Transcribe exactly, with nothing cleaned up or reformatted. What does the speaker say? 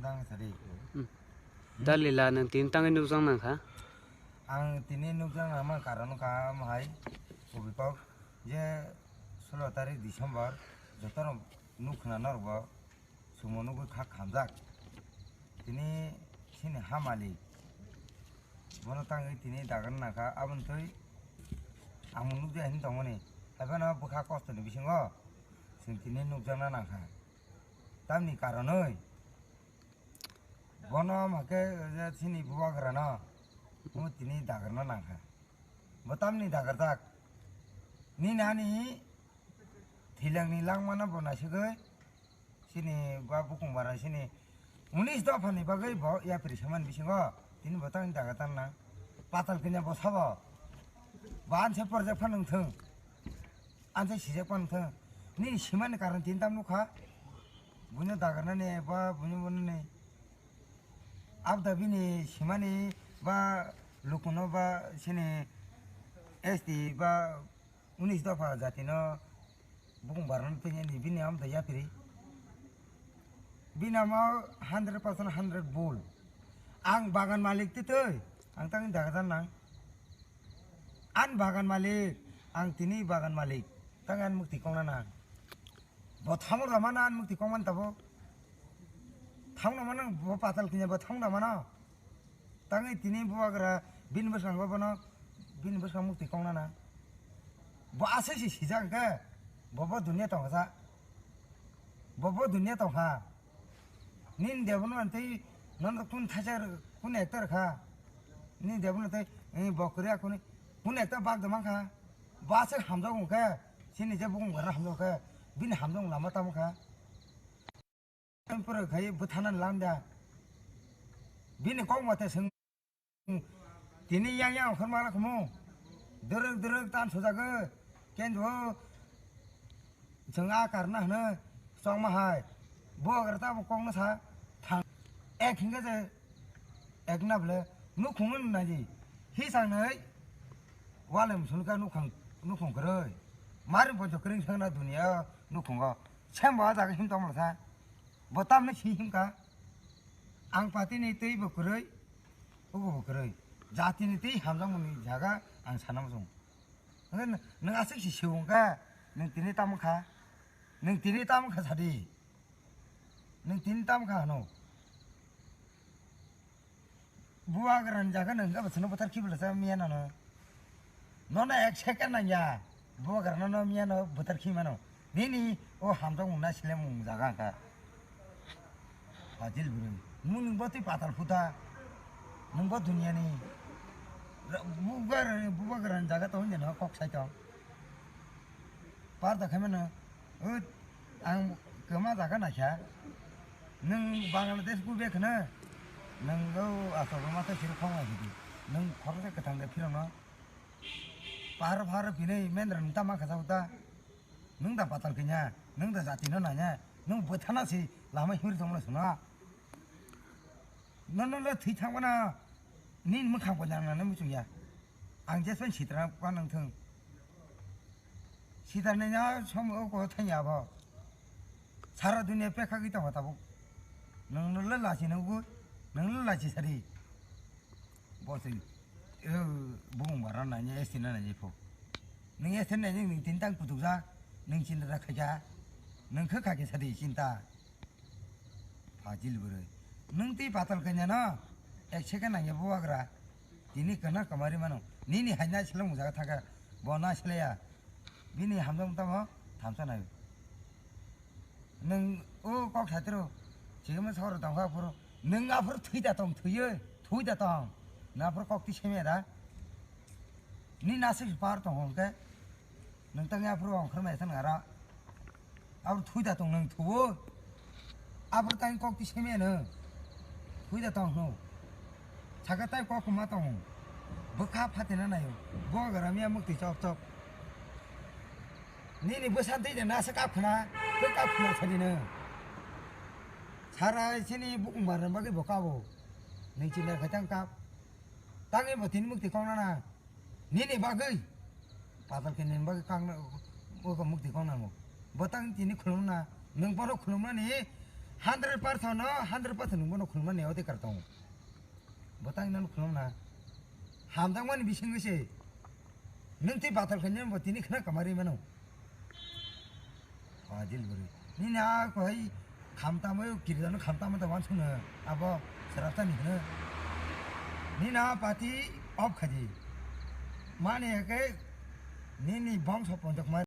Ang sari. Hmm. Dalila nwng tini tangwi nukjak nang kha? Ang tini nukjak nangma karon kha, mohai, kubui kok, je solo tarik December, jotono nuk khna norok bo, sumo nugwi kha khamjak. Tini chini ha malik, bono tangwi tini dagar nang kha, aboni twi ang nukjak hin tongmani, haiphano bwkha kostoni bisingo chwng tini nukjakna nang kha. Tamni karonwi bono hwnkhe je chini bubagrano omo tini dagarna nangkha. Bo tamni dagarjak? Nini ani thwilangni langmano bo naisugwi chini ba bukung bara chini unis dophani bagwi bo yapri samani bisingo tini bo tamni dagarjak nang. Patal kanya bo sabo. Bo anse porjak phano wngthung. Anse sijak phano wngthung. Nini simani karon tini tam nukha. Buino dagarnani ba buino bunani. Abda bini simani ba lukuno ba sini S T ba unis dopha jatino bukung barano tini bini amda yapri. Bini amo hundred percent hundred bul. Ang bagan malik titoi. Ang tangni dagarjak nang. An bagan malik, ang tini bagan malik, tang an mukti kongna nang. Bo thamor da mana an mukti kongman tabo. Thamna mana bo patal kinya bo thamna mana. Tangwi tini bubagra bini bwskango bono bini bwskang mukti kongna nang. Bo asai si sijak khe bo bo dunia tongsa. Bo bo dunia tongkha. Nini debono tei nono kun thaisa kun ekta rwkha. Nini debono tei, eh, bo kwrwi akuni kun ekta bak da mankha. Bo aswk hamjak wngkhe, chini je bukung bara hamjak khe, bini hamjak lama tamo kha. Pura khai bwthana lamda. Bini kok mate swng. Tini yang yang okhor mala khumu. Dwrwk dwrwk tan sujagwi. Kenjo chwng a karna hwno chongma hai. Bo agar ta bo kok no sa thang. Ek hinga je ek na ble nukhung no naji. Hi sang nai. Walem sulka nukhang nukhung kwrwi. Mari bo jokring sang na dunia nukhungo. Sem bo jaga him tong sa. Bo tamni si himka. Ang patini twi bo kwrwi, obo bo kwrwi. Jatini twi hamjakmani jaga ang sana muchung. Nwng, nwng aswk si siwung kha, nwng tini tamo kha, nwng tini tamo kha sadi. Nwng tini tamo kha hano. Bubagrani jaga nwng khe bwswkno bwthar khibi lasa miya nono. Nono ek second nangya. Bubagrano no miya no bwthar khi mano. Nini o hamjakmung na silemung jaga wngkha. Fajil bwrwi. Nwng nwng bo twi patal phuta. Nwng bo duniani. Ra-, bubagra-, bubagrani jaga to hwnjeno kok sai tong. Par da khaimano, o, ang kwma jaga naikha. Nwng Bangladesh gube khwna, nwng o aswk rwma tei siri khong lai hidi. Nwng khoroksa kwthang de phirokno. Pahar pahar phinai mendra nwng tamo khajago ta. Nwng da patal kanya, nwng da jati no nanya, nwng bwthana si lama himri tongmano suna. Nono le thwi thangmana nini mwkhang bo nang nang muchung ya. Ang jesmani sitra pa nang thung. Sitra ni na som o ko thang ya bo. Sara dunia pekha gwi tongo tabuk. Nang no le lachi nang bu, nang le lachi sari. Bo se, eh, bung bara na ni, S T na ni pho. Nang S T na ni, nang tintang kutuk ja, nang chinta khaja, nang kha kha ke sari chinta. Fajil bwrwi. Nwng twi patal kanya no? Ek second nangya bubagra. Tini kwna kwmari mano. Nini haina seleng mujak thangkha. Bo na selaya. Bini hamjak tamo thamsa nai. Nwng o kok satro. Chigma sor tongkha phuru. Nwng aphuru thwi da tong thwiyo. Thwi da tong. Na aphuru kok ti semya da. Ni nasik par tong hongke. Nwng tangya aphuru ongkhormai thang ara. Abro thui da tong nwng thuo. Abro tang kok ti seme nwng. Thui da tong hno. Saka tai kok ma tong. Bwkha phatina nayo. Bo gara miya mukti chok chok. Nini bwsan tei na sa kap khna. Tei kap khna sadi nwng. Sara sini bukung bar bagwi bo kabo. Nwng chini khai tang kap. Tangwi bo tini mukti kong nana. Nini bagwi. Patal khe nini bagwi kang na, o mukti kong nango. Bo tang tini khulumna, nwng bono khulumnani Hundred percent no, hundred percent nungbo no khulumani odhikar tongo. Bo tang nang khulumna. Hamjakmani bisingwi se. Nwng twi batal khainai bo tini khna kamari mano. Fajil bwrwi. Nini a kohai khamtamwi kiridano khamtamo da wansukno abo srapsani hwno. Nini a party off khaidi. Mani hake nini bongso ponjak mai.